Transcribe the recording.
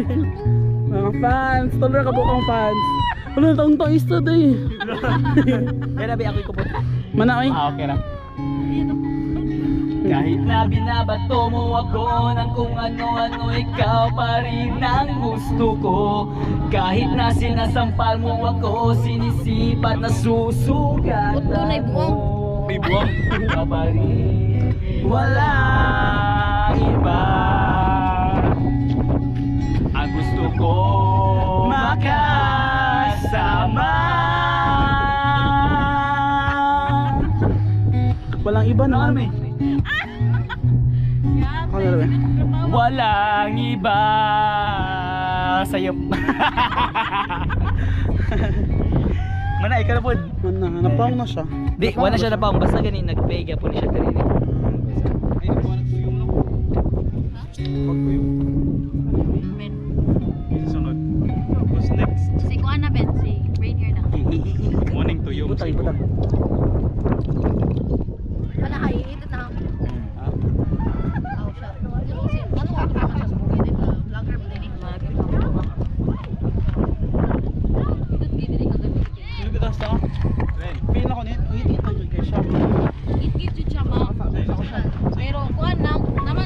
Mga fans, tulo ka bukang fans. Wala taong taong isto day. Kaya nabi ako'y kubot. Mana oy. Ah, okay na. Kahit na binabato mo ako ng kung ano-ano, ikaw pa rin ang gusto ko. Kahit na sinasampal mo ako, sinisipat na susugat. Utto na'y buwang. May buwang. Ikaw pa rin, walang iba. Ang gusto ko makasama. Walang iba na kami. Ako na lang. Walang iba sa'yo. Mana, ikaw na po. Mana, napang na siya. Di, wala siya na pa. Basta ganin, nag-play ka po ni siya diri. Ay, nakuha na tuyong no? Pag tuyong. Ben. Susunod. Who's next? Si Kuan na, Ben, si Rainier na. Morning tuyong. Butang, butang. Wala ay iitit na. Oh, siya. Ano si ano ako naman siya sa bugay din, vlogger mo din eh. Vlogger mo. Dito gid ka gabi. Sino ba sa? Pila ko nito, ngiti ito kay siya. Gid gid jud siya, ma'am. Pero kuan na naman.